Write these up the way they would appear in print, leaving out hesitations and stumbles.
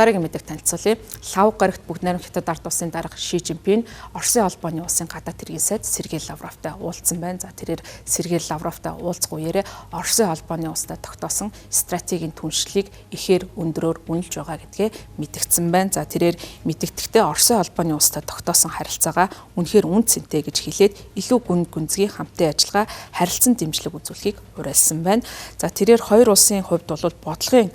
Дараагийн мэдээг танилцуулъя. Лав гарагт бүгд найрамд Хятад ард улсын дарга Ши Цзиньпин Оросын холбооны улсын гадаад хэргийн сайд Сергей Лавровтай уулзсан байна. За тэрээр Сергей Лавровтай уулзах үеэрээ Оросын холбооны улстай тогтоосон стратегийн түншлэлийг ихээр өндрөөр үнэлж байгаа гэдгээ мэдгдсэн байна. За тэрээр мэдэгдэхдээ Оросын холбооны улстай тогтоосон харилцаагаа үнэхээр үн цэнтэй гэж хэлээд илүү гүн гүнзгий хамтын ажиллагаа харилцан дэмжлэг үзүүлэхийг уриалсан байна. За тэрээр хоёр улсын хувьд бол бодлогын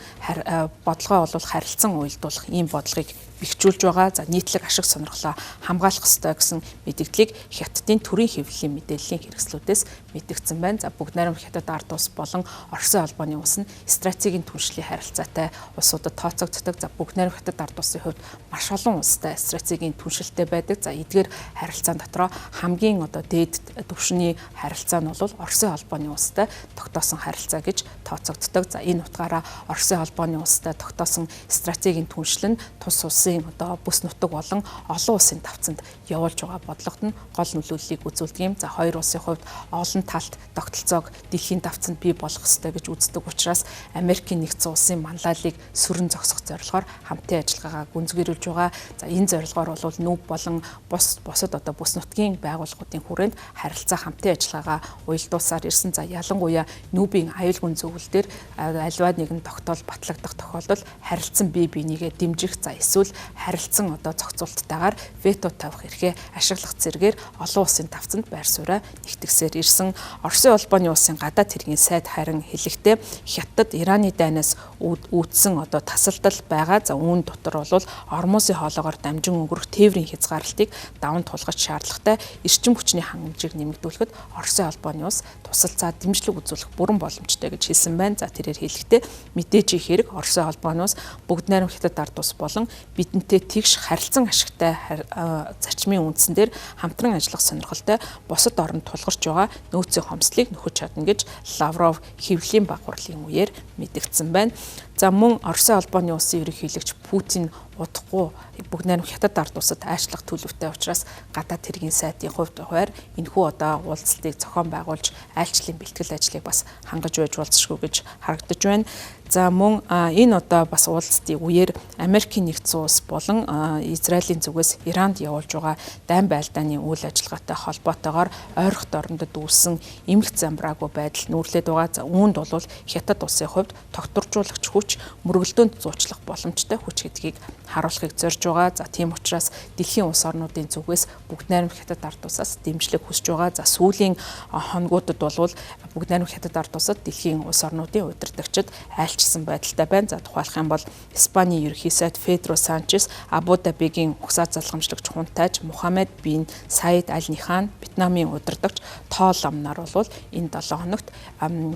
бодлогоо бол харилцан уялдуулах ийм бодлогыг бэхжүүлж байгаа. За нийтлэг ашиг сонирхлоо хамгаалах ёстой гэсэн мэдэгдлийг Хятадын төрийн хэвлэлийн мэдээллийн хэрэгслүүдээс мэдэгдсэн байна. За бүгд найрамд Хятад ард улс болон Оросын холбооны улс нь стратегийн түншлэлийн харилцаатай улсуудад тооцогддог. За бүгд найрамд Хятад ард улсын хувьд маш олон улстай стратегийн түншлэлтэй байдаг. За эдгээр харилцаан дотроо хамгийн одоо дээд түвшний харилцаа нь бол Оросын холбооны улстай тогтоосон харилцаа гэж тооцогддог. За энэ утгаараа Оросын холбооны улстай тогтоосон стратегийн түншлэл нь тус улсын одоо бүс нутаг болон олон улсын тавцанд явуулж байгаа бодлогод нь гол нөлөөллийг үзүүлдэг юм. За хоёр улсын хувьд олон талт тогтолцоог дэлхийн тавцанд бий болгох ёстой гэж үздэг учраас Америкийн нэгдсэн улсын манлайллыг сүрэн зогсох зорилгоор хамтын ажиллагаагаа гүнзгийрүүлж байгаа. За энэ зорилгоор бол нүүб болон бусад одоо бүс нутгийн байгууллагуудын хүрээнд харилцаа хамтын ажиллагаагаа уялдуулсаар ирсэн. За ялангуяа нүүбийн аюулгүй зөвлөл дээр альва нэгэн тогтоол батлагдах тохиолдолд харилцан бие биенийгээ дэмжих, за эсвэл харилцан одоо зохицуулттайгаар вето тавих эрхээ ашиглах зэрэгээр олон улсын тавцанд байр сууриа нэгтгсээр ирсэн. Оросын холбооны улсын гадаад хэргийн сайд харин хэлэхдээ Хятад Ираны дайнаас үүдсэн одоо тасалдал байгаа. За үүн дотор бол Ормузын хоолоогоор дамжин өнгөрөх тээврийн хязгаарлалтыг даван тулгах шаардлагатай эрчим хүчний хангамжийг нэмэгдүүлэхэд Оросын холбооны улс тусалцаа дэмжлэг үзүүлэх бүрэн боломжтой гэж хэлсэн байна. За тэрээр хэлэхдээ мэдээж их хэрэг Оросын холбооны улс бүгд найрамд Хятад ард улс болон бидэнтэй тэгш харилцан ашигтай зарчмын үндсэн дээр хамтран ажиллах сонирхолтой бусад оронд тулгарч байгаа нөөцийн хомсдлыг нөхөж чадна гэж Лавров хэвлэлийн баг хурлын үеэр мэдэгдсэн байна. За мөн Оросын холбооны улсын ерөнхийлөгч Путин удахгүй бүгд найрамд Хятад ард улсад аашлах төлөвтэй учраас гадаад хэргийн сайдын хувьд хуваар энэхүү одоо уулзалтыг зохион байгуулж айлчлалын бэлтгэл ажлыг бас хангаж байж болзошгүй гэж харагдаж байна. За мөн энэ одоо бас уулзалтын үеэр Америкийн нэгдсэн улс болон Израилийн зүгээс Иранд явуулж байгаа дайн байлдааны үйл ажиллагаатай холбоотойгоор ойрхот орондод үүссэн эмх замбраагүй байдал нүүрлээд байгаа. За үүнд бол Хятад улсын хувьд тогтворжуулагч хүч мөргөлдөөнд зуучлах боломжтой хүч гэдгийг харуулахыг зорж байгаа. За тийм учраас дэлхийн улс орнуудын зүгээс бүгд найрамд Хятад ард улсаас дэмжлэг хүсэж байгаа. За сүүлийн хоногудад бол бүгд найрамд Хятад ард улсад дэлхийн улс орнуудын удирдагчид айлчилсан байдалтай байна. За тухайлах юм бол Испаний ерөнхий сайд Педро Санчес, Абу Дабигийн угсаа залгамжлагч хунтайж Мухаммед бин Саид Аль Нихан, Вьетнамын удирдагч Тоо Ламнар бол энэ 7 хоногт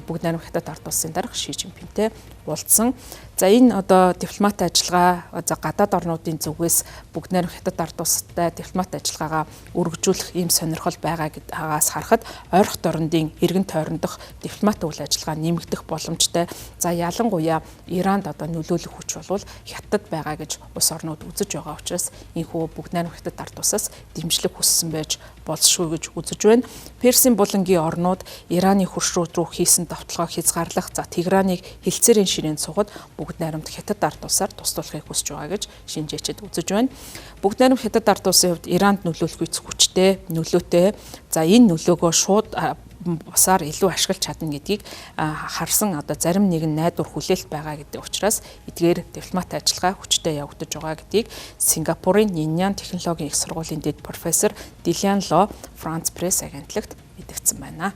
бүгд найрамд Хятад ард улсын дарга Ши Цзиньпинтэй уулзсан. За энэ одоо дипломат ажиллагаа за гадаад орнуудын зүгээс бүгд найрамд Хятад ард улстай дипломат ажиллагаагаа өргөжүүлэх ийм сонирхол байгаа гэдгээс харахад ойрхот орондын эргэн тойрондох дипломат үйл ажиллагаа нэмэгдэх боломжтой. За ялангуяа Иранд одоо нөлөөлөх хүч бол Хятад байгаа гэж улс орнууд үзэж байгаа учраас энэхүү бүгд найрамд Хятад ард улсаас дэмжлэг хүссэн байж болзошгүй гэж үзэж байна. Персийн булангийн орнууд Ираны хөрш рүү хийсэн довтлогоо хязгаарлах, за Тегераныг хилцээрийн ширээнд суугаад бүгд найрамд Хятад ард улсаар туслуулахыг хүсэж байгаа гэж шинжээчид үзэж байна. Бүгд найрамд Хятад ард улсын хувьд Иранд нөлөөлөх хүчтэй, нөлөөтэй. За энэ нөлөөгөө шууд бусаар илүү ашиглаж чадна гэдгийг харсан одоо зарим нэгэн найдвар хүлээлт байгаа гэдэг учраас эдгээр дипломат ажиллагаа хүчтэй явагдаж байгаа гэдгийг Сингапурын Ниньян технологийн их сургуулийн дэд профессор Дилиан Ло Франц Пресс агентлагт мэдгдсэн байна.